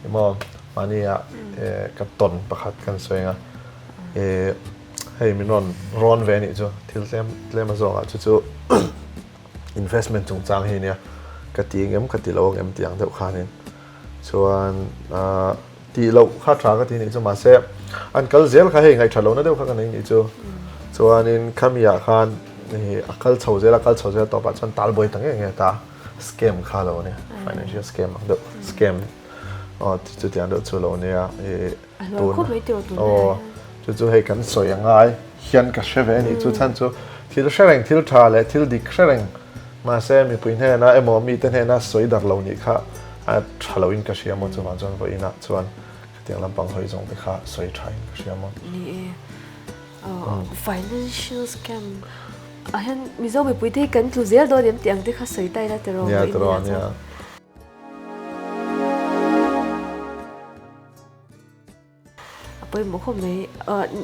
Emaw mahnia ka tawn pakhat kan sawi ang a, hei min rawn rawn ve anih chu thil tlem tlem a zawngah chu chu investment chungchang hi ania ka ti engem ka ti lo angem tih ang deuh khanin chuan tih loh kha tha ka ti nih chu mahse an kal zel kha hei ngaihtha lohna deuh kha ka nei nih chu chuanin khami ah khan a kal chho zel a kal chho zel tawpah chuan talbuai ta nge nge ta. Scam kha lo ania, financial scam ang deuh, scam aw chutiang deuh chu lo nia i tun aw chu chu hei kan sawi angai hian ka hre ve anih chu chhan chu thil hre reng thil tha leh thil dik hre reng mahse mipui hnena emaw mite hnena sawi dar lo nih kha a tha lo in ka hria maw chuvang chuan vawiinah chuan khatiang lampang hawi zawng te kha sawi tha in ka hria maw. Ni e. Financial scam ah hian Mizo mipui te hi kan tlu zel dawn em tih ang te kha sawi ta ila tiraw Nia tiraw nia. A pawimawh khawp mai.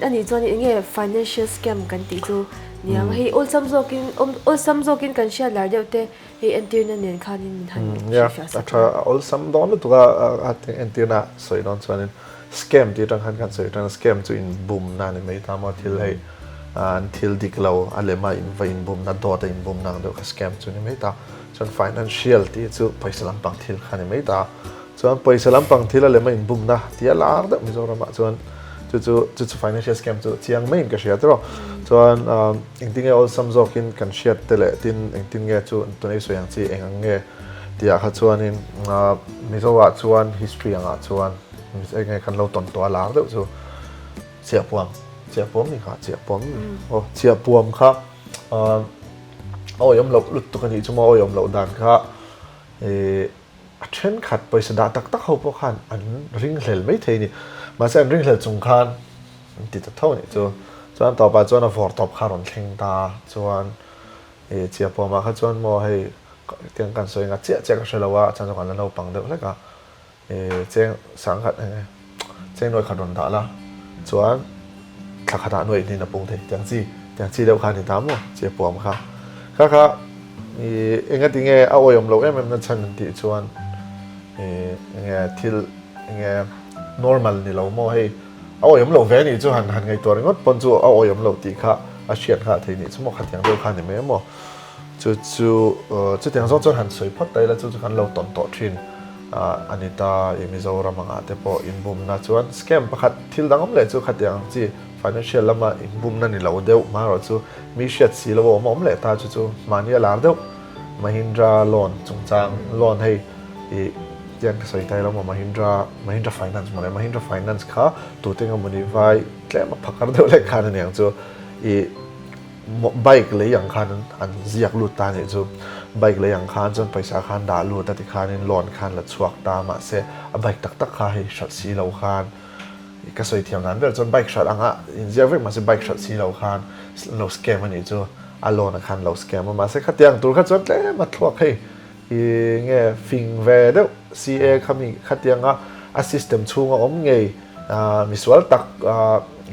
Anih chuan eng nge financial scam kan tih chu niang hei awlsam zawkin awlsam zawkin kan hriat lar deuh te hei entirna nen khanin min han hrilhfiah sak a. Nia a awlsam dawn lutuk a entirna sawi dawn chuanin Scam tih atang khan kan sawi tan a, scam chu inbumna a ni mai ta maw, thil hei an thil dik lo a lem a va inbumna, dawt a inbumna ang deuh kha scam chu a ni mai ta. Chuan financial tih chu pawisa lampang thil kha a ni mai ta. Chuan pawisa lampang thil a lem a inbumna tih a lar deuh Mizoramah chuan chu chu chu chu financial scam chu chiang maiin ka hria tawh. Chuan engtin nge awlsam zawkin kan hriat te leh tin engtin nge chu tuna i sawi ang chi eng ang nge tihah kha chuanin Mizoah chuan history angah chuan Eng nge kan lo tawn tawh a lar deuh chu chiahpuam chiahpuam ni kha chiahpuam aw chiahpuam kha a awihawm loh lutuk a nih chu maw awihawm loh dan kha ih a thenkhat pawisa dah tak tak ho pawh khan an ringhlel maithei a ni mahse an ringhlel chung khan an ti ta tho a nih chu chuan tawpah chuan a vawr tawp kha a rawn thleng ta chuan ih chiahpuamah kha chuan maw hei tiang kan sawi nga chiah chiah ka hre lo a a chhan chu kan la naupang deuh hlek a. Cheng sangkhat enge cheng nuai khat rawn dah la chuan thla khatah nuai hnin a pung thei tiang chi tiang chi deuh kha a ni ta maw chi a puam kha kha kha ih enga tinge a awihawm loh em em na chhan an tih chuan ih enge thil enge normal ni lo maw hei a awihawm loh ve a nih chu han han ngaihtuah ringawt pawn chu a awihawm loh tih kha a hriat nghah thei nih chu maw khatiang deuh kha a ni mai maw chu chu chutiang zawng chuan han sawi phawt ta ila chu chu kan lo tawn tawh thin. A ni ta, i Mizoram angah te pawh inbumna chuan scam pakhat thil dang awm leh chu khatiang ang chi financial lama inbumna ni lo deuh hmarawh chu mi hriat si lo a awm a awm leh ta chu chu mahni a lar deuh Mahindra loan chungchang loan hei i tiang ka sawi ta ilo maw Mahindra Mahindra finance maw le Mahindra finance kha tute eng emawni vai tlem a phakar deuh leh khan aniang chu i Bike lei ang khan an ziak lut ta anih chu. Bike lei ang khan chuan pawisa khan dah lut a tikhanin loan khan la chhuak ta mahse a bike tak tak kha hei hralh si lo khan ka sawi thiam dan ber chuan bike hralh anga inziak vek mahse bike hralh si lo khan an lo scam anih chu a loan a khan lo scam a mahse khatiang tur kha chuan tlem a thluak hei i nge fing ve deuh CA khami khatianga a system chhunga awm ngei Misual tak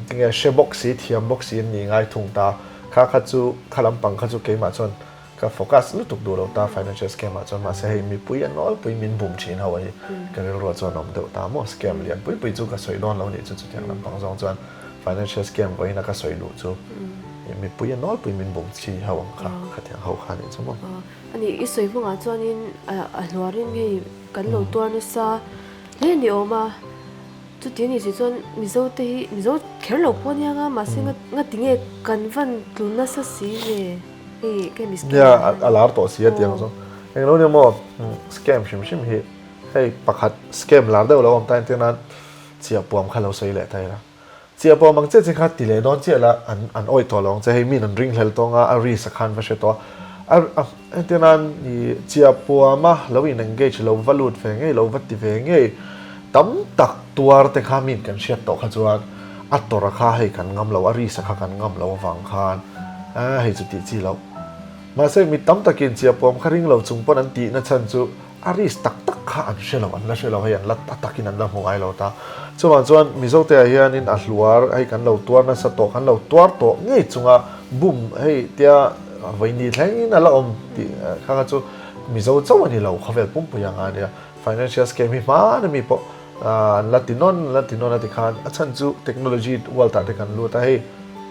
tinge hre bawk si, thiam bawk si an ni ngai thung ta. Kha kha chu, kha lampang kha chu keimah chuan ka focus lutuk duh lo ta financial scam ah chuan. Mahse hei mipui a nawlpui min bum thin ho a hi ka rilruah chuan a awm deuh ta maw. Scam lian pui pui chu ka sawi dawn lo nih chu chutiang lampang zawng chuan financial scam vawiin a ka sawi luh chu mipui a nawlpui min bum chi ho ang kha khatiang ho kha nih chu maw. Ani i sawi hmangah chuanin a hluarin hei kan lo tuar nasa hle ni awm a. Chuti a nih si chuan Mizo te hi Mizo kher lo pawh ania nga mahse nga ti nge kan van tlu nasa si ve hei ka mi scam Nia a lar tawh si a tiang chu eng lo nia maw scam hrim hrim hi hei pakhat scam lar deuh lo awm ta entir nan chiahpuam kha lo sawi leh ta ila. Chiah pawh mang chiah che kha ti leh dawn chiah la an an awih tawh lo ang che hei min an ring hlel tawng a a risk a khan va hre tawh a a hetiang nan ih chiah puam a lo in engage lo va lut ve ngei lo va ti ve ngei tam tak tuar te kha min kan hriat tawh kha chuan a tawrh a kha hei kan ngam lo a risk a kha kan ngam lo avang khan a hei chu tih chi loh mahse mi tam takin chiah puam kha ring lo chung pawn an tih na chhan chu A risk tak tak kha an hre lo, an la hre lo hei an la a takin an la hmu ngai lo ta. Chuvang chuan Mizote ah hianin a hluar hei kan lo tuar nasa tawh, kan lo tuar tawh ngei chunga bum hei tia vawiini thlengin a la awm tih kha kha chu Mizo chauh a ni lo khawvel pumpui anga ania. Financial scam hi hmaan ami pawh. An la ti nawn, an la ti nawn a ti khan a chhan chu technology world ah te kan lut a, hei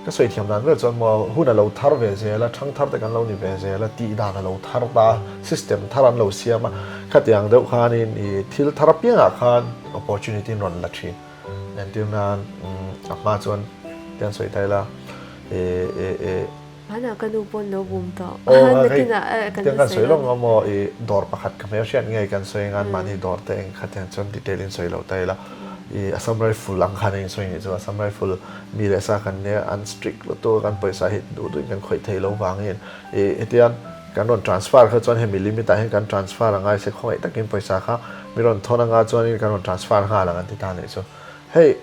ka sawi thiam dan vel chuan maw hun a lo thar ve zel a, thang thar te kan lo ni ve zel a, tih dan a lo thar ta a, system thar an lo siam a, khatiang deuh khanin ih thil thar apiangah khan opportunity an rawn la thin. Entir nan a hma chuan tian sawi ta ila ih ih ih. Hmanah ka nu pawn lo bum tawh. Aw hei tiang kan sawi lawng maw i dawr pakhat ka hmel hriat ngei kan sawi anga mahni dawr te eng kha tiang chuan detail in sawi lo ta ila i Assam Rifle ang khan eng sawi nih chu Assam Rifle mi leh sa kan nia an strict lutuk a kan pawisa hi duh duhin kan khawih thei lo vangin i hetiang kan rawn transfer kha chuan hemi limit ah hian kan transfer angai se khawngaih takin pawisa kha mi rawn thawn anga chuanin kan rawn transfer nghal ang an ti ta nih chu hei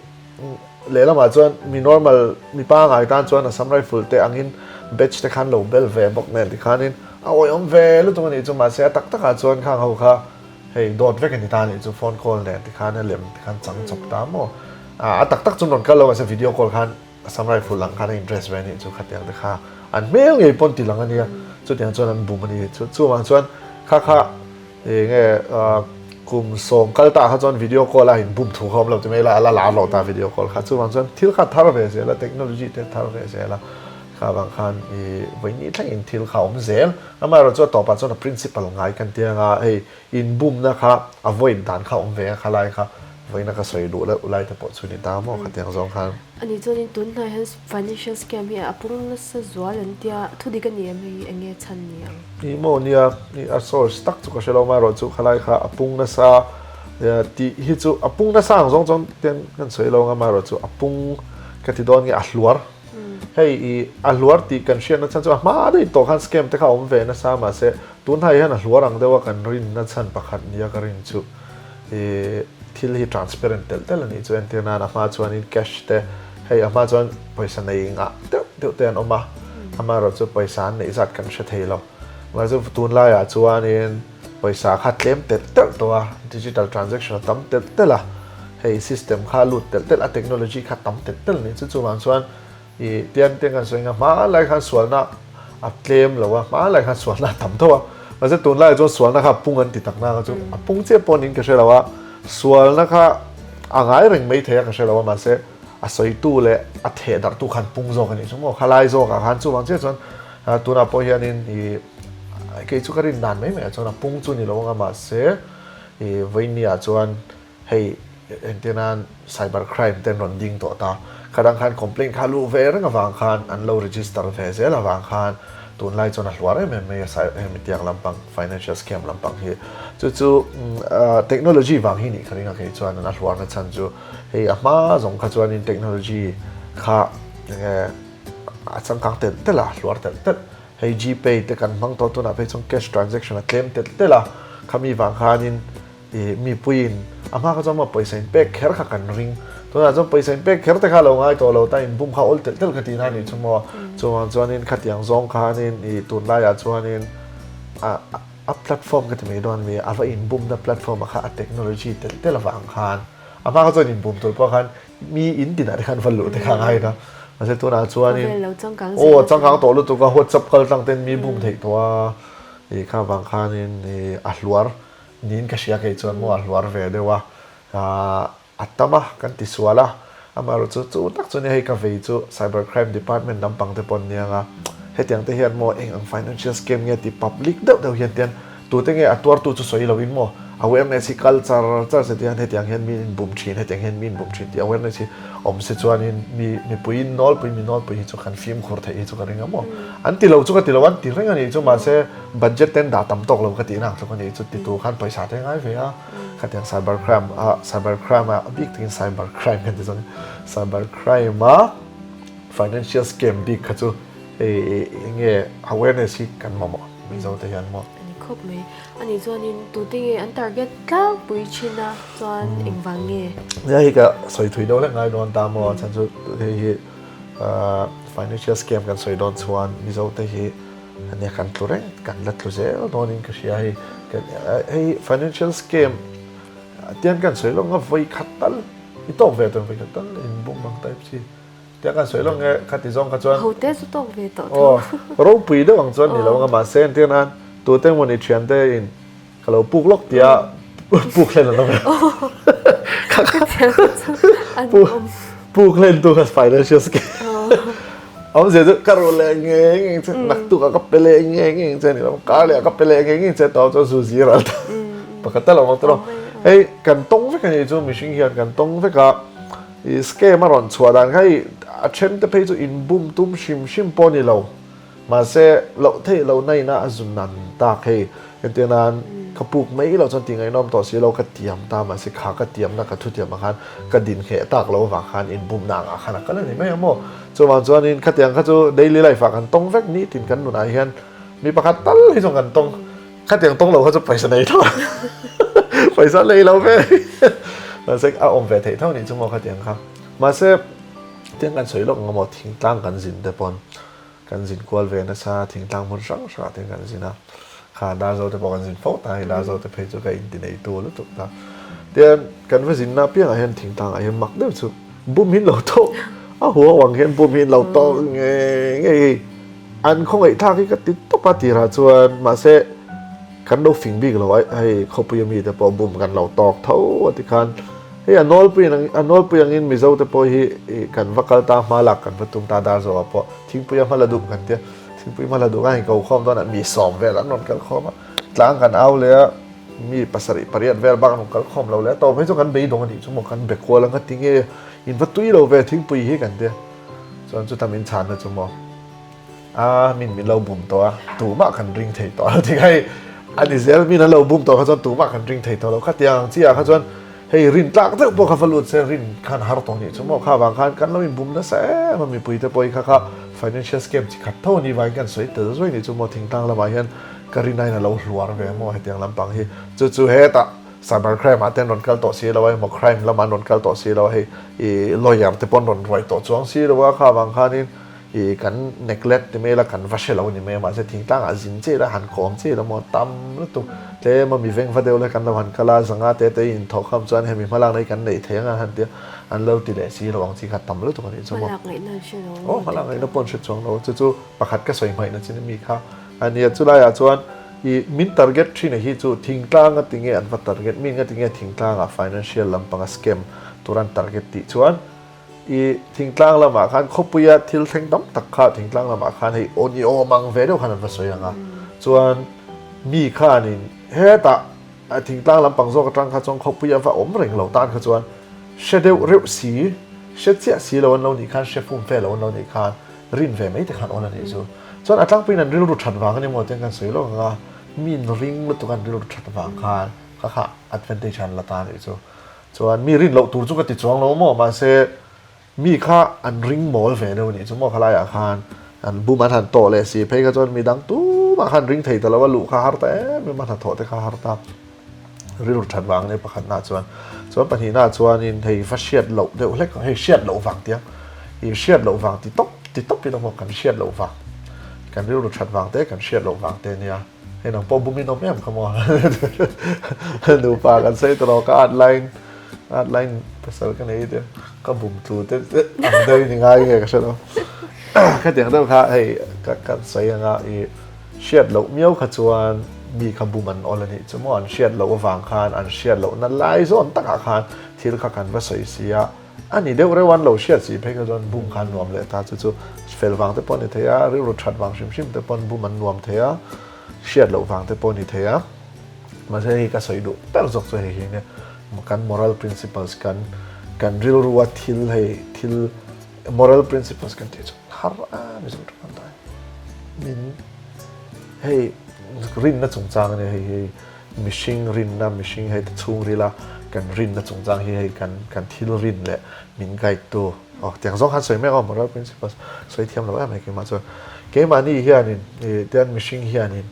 Lehlamah chuan mi normal mi pangai tan chuan Assam Rifle te angin batch te khan lo bel ve bawk nen tikhanin a awihawm ve lutuk a nih chu mahse a tak takah chuan khang ho kha hei dawt vek a ni ta a nih chu phone call nen tikhan a lem tikhan chang chawp ta maw a tak tak chu rawn kal lo mahse video call khan Assam Rifle ang khan a in dress ve a nih chu khatiang te kha an hmel ngei pawn ti lang a nia chutiang chuan an bum a ni chu chuvang chuan kha kha Eng nge kum sawm kal ta kha chuan video call a in bum thu kha awm lo ti mai ila a la lar lo ta video call kha chuvang chuan thil kha thar ve zel a technology te thar ve zel a kha vang khan i vawiin thleng in thil kha awm zel amaherawh chu a tawpah chuan a principle ngai kan ti anga hei in bumna kha a vawiin dan kha awm ve a khalai kha vawiin a ka sawi duh loh lai te pawh chu ni ta maw khatiang zawng khan. Ani chuanin tun hnai hian financial scam hi a pung nasa zual an tia thudik a ni em hei eng nge chhan ni ang? Ni maw nia, ni a source tak chu ka hre lo amaherawh chu khalai kha a pung nasa tih hi chu a pung nasa ang zawng chuan tian kan sawi lo ang amaherawh chu a pung ka ti dawn nge a hluar hei i a hluar tih kan hriatna chhan chu a hma daih tawh khan scam te kha a awm ve nasa mahse tunhai hian a hluar ang deuha kan rinna chhan pakhat nia ka rin chu i thil hi transparent telh telh a nih chu entir nan a hma chuanin cash te hei a hma chuan pawisa nei ngah deuh deuh te an awm a amaherawh chu pawisa an neih zat kan hre thei lo mahse tunlaiah chuanin pawisa kha tlem telh telh tawh a digital transaction a tam telh telh a hei system kha a lut telh telh a technology kha tam telh telh a nih chu chuvang chuan I tian te kan sawi nga hmanlai khan sualna a tlem lo a, hmanlai khan sualna a tam tho a, mahse tunlaiah chuan sualna kha a pung an ti tak na kha chu a pung chiah pawh niin ka hre lo a, sualna kha a ngai reng mai thei a ka hre lo a, mahse a sawitu leh a theh darhtu khan pung zawk a nih chu maw, khalai zawkah khan chuvang chiah chuan tunah pawh hianin i kei chu ka rin dan mai mai ah chuan a pung chu ni lo ang a, mahse i vawinia chuan Hei engtir nan cyber crime te an rawn ding tawh ta, khadang khan complaint kha luh ve reng avang khan an lo register ve zel avang khan tunlai chuan a hluar em em mai a hemi tiang lampang financial scam lampang hi chu chu technology vang hi nih ka ring a kei chuan an a hluar na chhan chu hei a hma zawng kha chuanin technology kha enge a changkang telh telh a hluar telh telh hei gpay te kan hmang tawh tunah phei chuan cash transaction a tlem telh telh a khami vang khanin I mipuiin a hma kha chuan maw pawisa in pek kher kha kan ring. Tunah chuan pawisa in pek kher te kha lo ngai tawh lo ta, in bum kha awl telh telh ka tihna a nih chu maw. Chuvang chuanin khatiang zawng khanin i tunlaiah chuanin a a platform ka ti mai dawn mi, a va inbumna platform a kha a technology telh telh avang khan a hma kha chuan inbum tur pawh khan mi in tinah te khan va luh te kha a ngai a. Mahse tunah chuanin aw changkang tawh lutuk a, WhatsApp kal tlang ten mi bum theih tawh a, i kha vang khanin i a hluar Niin ka hria kei chuan maw a hluar ve deuh a, a tam a kan ti sual a, amaherawh chu chu tak chu nia hei ka vei chu cyber crime department lampang te pawh an nia nga, hetiang te hian maw eng ang financial scam nge tih public deuh deuh hian tian tute nge a tuartu chu sawi loin maw awareness hi kal char char se tihian hetiang hian mi in bum thin hetiang hian mi in bum thin tih awareness hi awm se chuanin mi mipui nawlpui mi nawlpui hi chu kan fimkhur theih hi chu ka ring a maw an ti lo chu ka ti lo an ti reng a nih chu mahse Budget ten dah tam tawk lo ka tihna ang tluk a nih chu titu khan pawisa te ngai ve a, khatiang cyber crime a cyber crime a bik takin cyber crime kan ti zawng cyber crime a financial scam bik kha chu hei eng nge awareness hi kan mamawh Mizo te hian maw. A ni khawp mai. A nih chuanin tute nge an target tlangpui thin a chuan engvang nge? Nia hei ka sawi thui deuh hlek ngai dawn ta maw chhan chu hei hi financial scam kan sawi dawn chuan Mizo te hi Ania kan tlu reng, kan la tlu zel dawnin ka hria hei. Hei financial scam tian kan sawi lawng a vawi khat tal i tawk ve tawh vawi khat tal in bum ang type chi tiang kan sawi lawng nge khati zawng kha chuan Ho te chu tawk ve tawh tho. Aw ropui deuh ang chuan ni lo anga mahse entir nan tute emaw ni thiante in Ka lo puk lawk tia puk hlen an awm e. Puk hlen tu kha financial scam. Awmzia chu ka ru leh nge nge che naktuk ah ka pe leh nge nge che ni lo kar leh ah ka pe leh nge nge che tawh chuan zu zir al ta pakhat tal awm ang tawh hei kan tawng vek a nih chu mihring hian kan tawng vek a i scam a rawn chhuah dan kha hei a then te phei chu in bum tum hrim hrim pawh a ni lo. Mahse, loh theih loh na ina a zun nan tak hei, entir nan ka puk mai loh chuan tih ngaihnawm tawh si lo ka tiam ta, mahse kha ka tiamna ka thutiam ah khan ka din ngheh tak loh avang khan inbumna angah khan a kal a ni mai ang maw? Chuvang chuanin khatiang kha chu daily life ah kan tawng vek nitin kan nunah hian mi pakhat tal hi chuan kan tawng, khatiang tawng lo kha chu pawisa nei tho pawisa nei lo ve mahse a awm ve theih tho nih chu maw khatiang kha mahse tiang kan sawi lawk ang maw thingtlang kan zin te pawn Kan zin kual ve nasa, thingtlang hmun hrang hrangah te kan zin a, kha Darzo te pawh kan zin fo ta, hei Darzo te phei chu ka inti neitu lutuk ta. Tian kan va zinna apiangah hian thingtlangah hian mak deuh chu bum hi an lo tawk, a huau ang hian bum hi an lo tawk ngei ngei hei. An khawngaihthlak hi ka ti tawp a tirah chuan mahse kan lo fing bik lo a, hei khawpuia mite pawh bum kan lo tawk tho a tikhan hei a nawlpui a nawlpui angin Mizo te pawh hi kan va kal ta hma lak kan va tum ta Darzo ah pawh thingpui a hma la duh kan tia thingpui hma la duh khan ko khawm dawn a mi sawm vel an rawn kal khawm a tlang kan au leh a mi pasarih pariat vel bak an rawn kal khawm lo leh a tawp phei chu kan beidawng a nih chu maw kan be kual ang a tinge in va tui lo ve thingpui hi kan tia chuan chuta min chhanna chu maw. A min min lo bum tawh a, tumah kan ring thei tawh lo tikha hei a ni zel min an lo bum tawh kha chuan tumah kan ring thei tawh lo khatiang ang chiah kha chuan hei rin tlak deuh pawh kha va lut se rin khan har tawh nih chu maw kha vang khan kan lo in bum nasa em a mipui te pawh hi kha kha financial scam chi khat tho ni vangin kan sawi tel zuai nih chu maw thingtlang lamah hian ka rin aiin a lo hluar ve maw hetiang lampang hi chu chu hetah cyber crime ah te an rawn kal tawh si lo a emaw crime lamah an rawn kal tawh si lo a hei ih lawyer te pawh an rawn ruai tawh chuang si lo a kha vang khanin I kan neglect ti mai ila kan va hre lo ni mai a mahse thingtlang ah zin chiah ila han kawm chiah ila maw tam lutuk tlem a mi veng va deuh lai kan lo han kal a zanga te te in thawh kham chuan hemi hmalakna hi kan neih thei ang a han tia an lo ti leh si lo ang chi kha tam lutuk a nih chu maw. Hmalak ngaihna an hre lo Aw hmalak ngaihna pawh an hre chuang lo chu chu pakhat ka sawi hmaihna chin ami kha a nia chulai ah chuan i min target thin a hi chu thingtlang a tinge an va target mi nga tinge thingtlang ah financial lampang a scam tur an target tih chuan I thingtlang lamah khan khawpuia thil thleng tam tak kha thingtlang lamah khan hei aw ni awm ang ve deuh khan an va sawi ang a. Chuan mi khanin hetah thingtlang lampang zawk atang kha chuan khawpuia va awm reng lo tan kha chuan hre deuh reuh si, hre chiah si lo an lo nih khan, hre fum fe lo an lo nih khan rin ve mai te khan awl a nih chu. Chuan a tlangpuiin an rilru that vang a ni maw tiang kan sawi lawk ang a, min ring lutuk an rilru that vang khan kha kha advantage an la ta a nih chu. Chuan mi rin loh tur chu ka ti chuang lo maw, mahse mi kha an ring mawl ve deuh a nih chu maw khalaiah khan an bum an han tawh leh si phei kha chuan mi dang tumah khan ring thei ta lo a, luh kha har ta em em a, hnathawh te kha har ta rilru that vang ania pakhatna chuan. Chuan pahnihna chuanin hei va hriat loh deuh hlek hei hriat loh vang tia ih hriat loh vang ti tawp ti tawpin a maw kan hriat loh vang kan rilru that vang te kan hriat loh vang te ania. Hei nang pawh bumin awm em kha maw? Nupa kan sawi ta lo ka at laiin at laiin pasal ka nei te ka bum tlu te ang deuh in i ngai nge ka hre lo. Khatiang deuh kha hei ka kan sawi anga i hriat loh miau kha chuan mi kha bum an awl a nih chu maw an hriat loh avang khan an hriat lohna lai zawn takah khan thil kha kan va sawi si a. A ni deuh reuh an lo hriat si phei kha chuan bum kha an nuam leh ta chu chu fel vang te pawh a ni thei a, rilru that vang hrim hrim te pawn bum an nuam thei a, hriat loh vang te pawh a ni thei a. Mahse hei ka sawi duh ber zawk chu hei hi nia kan moral principles kan kan rilrua thil hei thil moral principles kan tih chu har a Mizo tawng an dah min hei rinna chungchang a nia hei hi. Mihring rinna, mihring hei te chhungrila kan rinna chungchang hi hei kan kan thil rin leh min guide tu aw tiang zawng khan sawi mek aw moral principles sawi thiam lo em mai keimah chuan keimahni hianin ih tian mihring hianin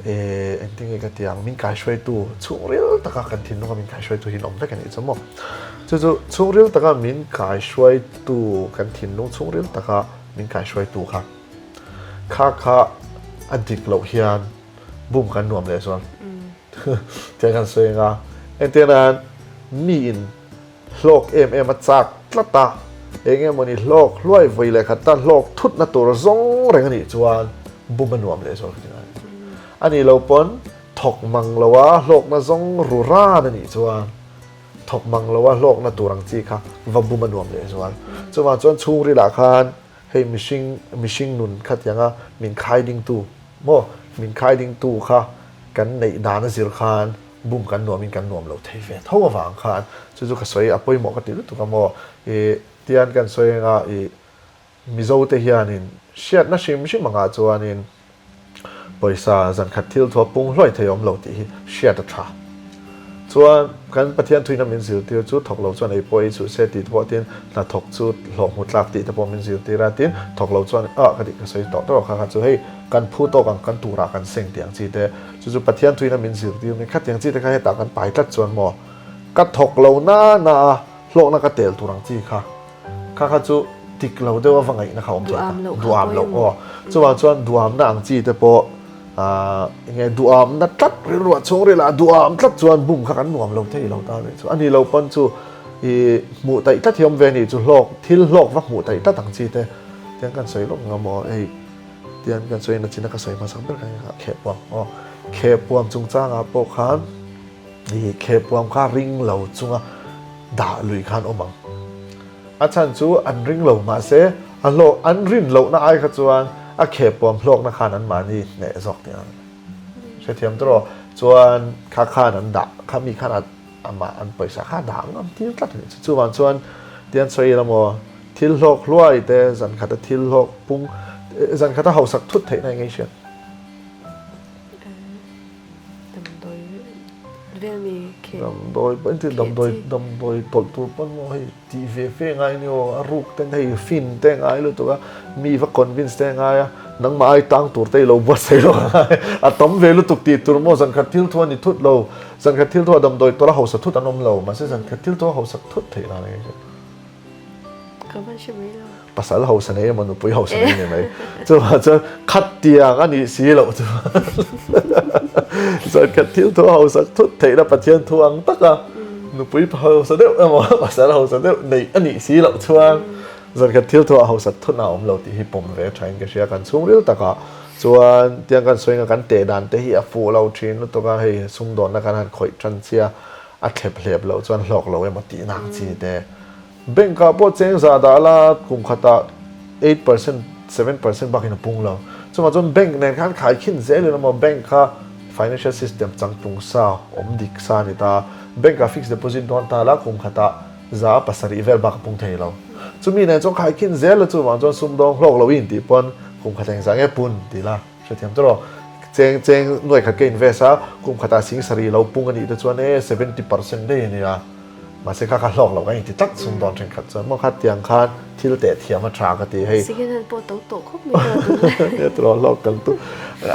ih engtin nge ka ti ang min kaihruaitu chhungril taka kan thinlunga min kaihruaitu hi an awm vek a nih chu maw chu chu chhungril taka min kaihruaitu kan thinlung chhungril taka min kaihruaitu kha kha kha a dik loh hian bum kan nuam leh chuan tiang kan sawi anga entir nan mi in hlawk em em a chak tlat a eng emawni hlawk hluai vawi leh khat tan hlawk thut na tur zawng reng a nih chuan bum a nuam leh zual ka ti ngai a nih loh pawn thawk mang lo a hlawkna zawng ru ran a nih chuan. Thawk mang lo a hlawkna tur ang chi kha va bum a nuam lehzual. Chuvang chuan chhungrilah khan hei mihring mihring nun khatianga min khai dingtu maw min khai dingtu kha kan neih dan a zir khan bum kan nuamin kan nuam lo thei ve tho avang khan chu chu ka sawi a pawimawh ka ti lutuk a maw ih tian kan sawi anga ih Mizo te hianin hriatna hrim hrim angah chuanin pawisa zankhat thil thu a pung hluai thei awm lo tih hi hriat a tha. Chuan kan Pathian thuina min zirtir chu thawk lo chuan ei pawh ei suh se tih te pawh tin hnathawk chu hlawh hmu tlak tih te pawh min zirtir a tin thawk lo chuan ah ka tih ka sawi tawh tawh kha kha chu hei kan phu tawk ang kan turah kan seng tih ang chi te chu chu Pathian thuina min zirtir mai khatiang chi te kha hetah kan pai tlat chuan maw ka thawk lo na na a hlawkna ka tel tur ang chi kha Kha kha chu dik lo deuh a va ngaihna kha awm thei ta. Duam loh aw. Chuvang chuan duamna ang chi te pawh enge duamna tlat rilruah chhungrilah duam tlat chuan bum kha kan nuam lo thei lo ta nih chu. A ni lo pawn chu i hmuh taih tlat hi awm ve nih chu hlawk thil hlawk va hmuh taih tlat ang chi te tiang kan sawi lawk nga maw hei tiang kan sawi na china ka sawi hmasak ber kha khehpuam aw khehpuam chungchangah pawh khan I khehpuam kha ring lo chunga dah lui khan awm ang. A chhan chu an ring lo mahse a hlawk an rin lohna ai kha chuan a khehpuam hlawkna khan an mahni hneh zawk tih ang. Hrethiam tawh rawh. Chuan kha khan an dah kha mi khan a amah an pawisa kha a dah ngam tir tlat a nih chu. Chuvang chuan tian sawi ila maw thil hlawk hluai te zan khata thil hlawk pung zan khata hausak thut theihna eng nge i hriat? Damdawi pawh engtin damdawi damdawi tawlh tur pawn maw hei tih ve fe ngai ni aw a ruk ten hei fin te ngai lutuk a mi va convince te ngai a nangmah ai tang tur te i lo buatsaih lo a ngai a tam ve lutuk tih tur maw zankhat thil thu a ni thut lo zankhat thil thu a damdawi tawlh a hausa thut an awm lo mahse zankhat thil thu a hausak thut theih dan a ni. Ka van hre mai lo. Pasal hausa nei emaw nupui hausa nei ni mai. Chuvang chuan khat tiang a nih si loh chuan chuan khat thil thu hausa thut theihna Pathian thu ang taka nupui hausa deuh emaw pasal hausa deuh neih a nih si loh chuan zan khat thil thu a hausak thutna a awm lo tih hi pawm ve thain ka hria kan chhungril takah chuan tiang kan sawi anga kan teh dan te hi a fuh lo thin lutuk a hei sumdawnna kan han khawih tan chiah a thlep hlep loh chuan hlawk lo emaw tih nak chi te. Bank ah pawh cheng zah dah la kum khatah 8%, 7% bakin a pung lo. Chuvang chuan bank nen khan khai khin zel in emaw bank kha financial system changtlung sa awm dik sa a ni ta. Bank ah fixed deposit dawn ta la kum khatah za pasarih vel bak a pung thei lo. Chumi nen chuan khai khin zel a chuvang chuan sumdawng hlawk lo i intih pawn kum khat engzah nge pun ti la hrethiam chu rawh. Cheng cheng nuai khat ka invest a kum khatah sing sarih lo pung a nih te chuan e 70% daih a nia. Mahse kha kha hlawk loh ka inti tlat sum dawn thenkhat chuan maw kha tiang khan thil teh thiam a tha ka ti hei. Second hand pawh to tawh khawp mai ka tun lai. Nia tiraw hlawk kan tu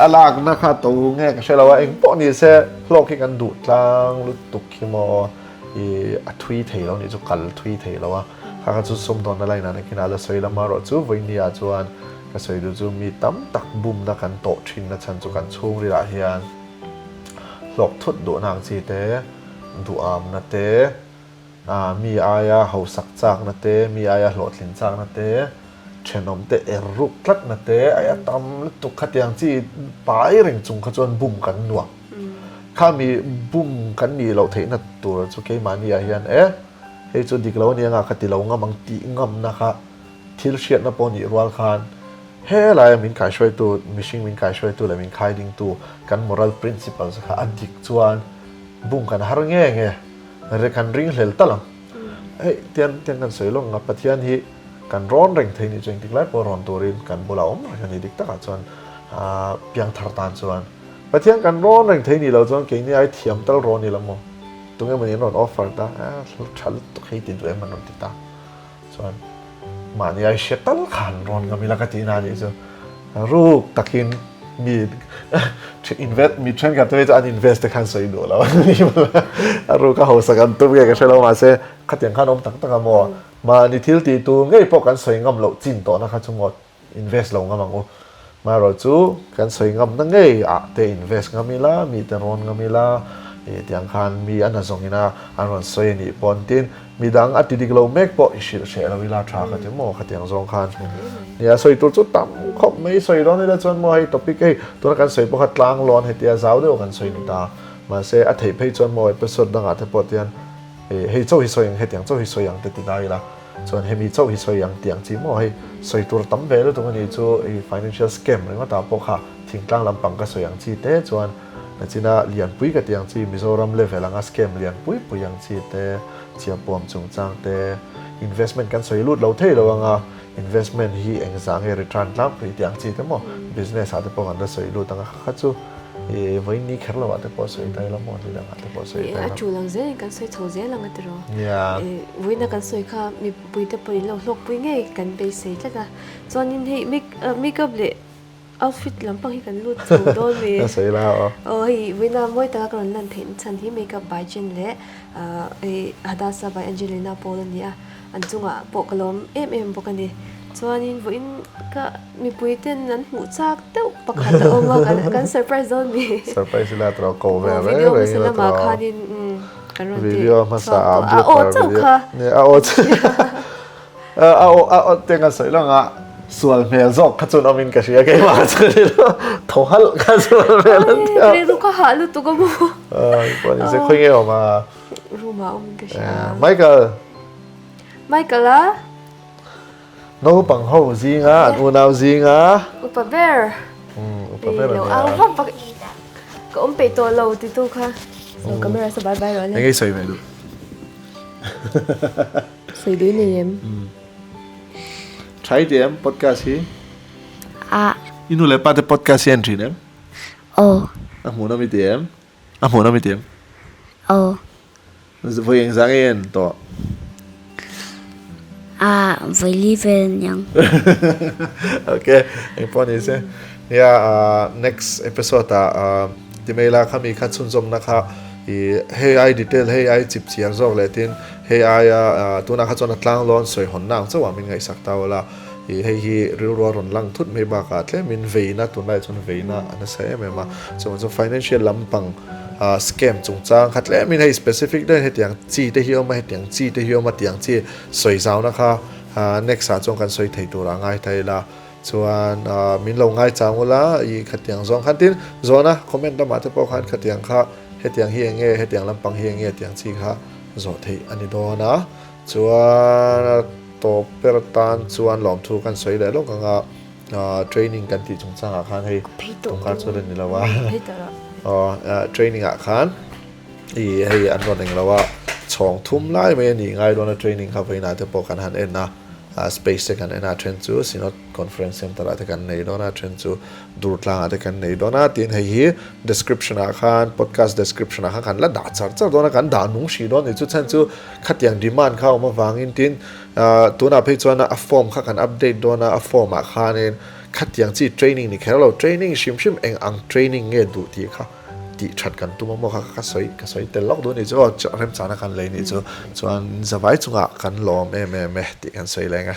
a lakna kha to nge ka hre lo a eng pawh ni se hlawk hi kan duh tlang lutuk hi maw i a thui thei lo nih chu kal thui thei lo a kha kha chu sum dawnna line ah nakin a la sawi lam erawh chu vawinia chuan ka sawi duh chu mi tam tak bumna kan tawh thinna chhan chu kan chhungril ah hian hlawk thut duhna ang chi te. Duhamna te, mi aia hausak chakna te, mi aia hlawhtlin chakna te, thenawm te er ruk tlatna te, aia tam lutuk khatiang chi pai reng chung kha chuan bum kan nuam. Kha mi bum kan nih loh theihna tur chu keimahni ah hian e, hei chu dik lo a nia nga ka ti lo ngam ang tih ngamna kha thil hriatna pawh nih rual khan helai a min kaihruaitu, mihring min kaihruaitu leh min khaidingtu kan moral principles kha a dik chuan Bung kan har nge nge re kan ring hlel tal ang. Hei tian tian kan sawi lawk ang a, Pathian hi kan rawn reng thei nih chu engtik lai pawh rawn turin kan bulah awm reng a ni dik takah chuan piangthar tan chuan Pathian kan rawn reng thei nih loh chuan keini ai thiam tal rawn ni lo maw? Tunge mawni an rawn offer ta tha lutuk hei ti duh em an rawn ti ta. Chuan mahni ai hre tal khan rawn ngam ila ka tih na nih chu ruk takin mi invest mi thenkhat te chu an invest te khan sawi duh lo a ruk a hausa kan tum nge ka hre lo mahse khatiang khan awm tak tak a maw mahni thil tih tur ngei pawh kan sawi ngam loh chin tawhna kha chu maw Invest lo ngam ang u. Marawh chu kan sawi ngamna ngei ah te invest ngam ila, mi te rawn ngam ila, ih tiang khan mi a na zawng ina an rawn sawi a nih pawn tin midang a ti dik lo mek pawh i hrilh hreh lo ila tha ka ti maw khatiang zawng khan. Nia sawi tur chu tam khawp mai sawi dawn ila chuan maw hei topic hei tuna kan sawi pawh kha tlang lawn hetia zau deuh kan sawi ni ta. Mahse a theih phei chuan maw episode dangah te pawh tian. Hei chauh hi sawi ang, hetiang chauh hi sawi ang te ti ta ila chuan hemi chauh hi sawi ang tih ang chi maw hei sawi tur tam ve lutuk a nih chu hei financial scam ringawt ah pawh kha thingtlang lampang ka sawi ang chi te chuan nachina lianpui ka tih ang chi Mizoram level anga scam lianpui pui ang chi te chiahpuam chungchang te investment kan sawi lut lo thei lo anga investment hi engzah nge return tlangpui tih ang chi te maw business ah te pawh kan la sawi lut anga kha kha chu I vawiin ni kher lo ah te pawh sawi ta ila maw ni dang ah te pawh sawi ta ila. A tul ang zel in kan sawi chho zel ang a tiraw. Nia. Vawiin a kan sawi kha mipui te pawh in lo hlawkpui ngei kan beisei tlat a. Chuanin hei make up leh outfit lampang hi kan lut chho dawn mi. Ka sawi la aw. Aw hei vawiin a mawi taka ka rawn lan theih chhan hi make up by Jen leh hei Hadassah by Angelina Paul a ni a. An chungah pawh ka lawm em em bawk a ni. Chuanin vawiin ka mipui ten an hmuh chak deuh pakhat a awm a, kan surprise dawn mi. Surprise ila tawh ko ve reng reng ila tawh. Video hmasa lamah khanin kan rawn ti Video hmasa chhuak tawh. A aw chauh kha. A aw chauh. A aw a aw te kan sawi lawng a sual hmel zawk kha chuan awmin ka hria keimah chuan ilo thaw halh kha sual hmel an tia. Rilru ka hah lutuk a maw. Pawh ni se khawi nge awm a. Room ah awm ka hria. Michael. Michael a. Naupang ho zinga an unau zinga. Upa ber. Upa ber ania. Lo au vak vak. Ka awm peih tawh lo ti tu kha. So camera sa bye bye rawh le. Engei sawi ve duh. Sawi duh nei em? Try ti em podcast hi? A. I nu leh pa te podcast hi an thin em? Aw. A hmuhnawm i ti em? A hmuhnawm i ti em? Aw. Vawi engzah nge en tawh? A, vawi li vel aniang. Ok, engpawh ni se. Nia, next episode ah ti mai la khami kha chhunzawmna kha i hei ai detail hei ai chip chiar zawk leh tin hei aia tunah kha chuan a tlanglawn sawi hawnna ang chauh ah min ngaihsak ta ula. Ih hei hi rilru a rawn lang thut mai bakah tlemin veina tunlai chuan veina a nasa em em a, chuvang chuan financial lampang ah scam chungchang kha tlemin hei specific deuhin hetiang chi te hi a awm a hetiang chi te hi a awm a tiang chi sawi zauna kha ah next ah chuan kan sawi thei tur a ngai ta ila chuan ah min lo ngai chang ula ih khatiang zawng khan tin zawhna comment lamah te pawh khan khatiang kha hetiang hi eng nge hetiang lampang hi eng nge tiang chi kha zawh theih a ni dawn a. Chuan a tawp ber tan chuan lawmthu kan sawi leh lawk ang a, training kan tih chungchangah khan hei tawngkar chu la ni lo a, aw training ah khan ih hei an rawn eng lo a, chhawng thum lai mai a nih ngai dawn a training kha vawiinah te pawh kan han en a, space te kan en a, then chu Synod Conference Centre ah te kan nei dawn a, then chu Durtlang ah te kan nei dawn a, tin hei hi description ah khan podcast description ah khan kan la dah char char dawn a, kan dah nung hrih dawn a ni chu chhan chu Khatiang demand kha a awm avangin tin tunah phei chuan a form kha kan update dawn a, a form ah khanin khatiang chi training ni kher lo, training hrim hrim eng ang training nge duh tih kha tih that kan tum a maw kha ka sawi ka sawi tel lawk duh a nih chu aw remchana kan lei nih chu chuan zavai chungah kan lawm em em e tih kan sawi leng e.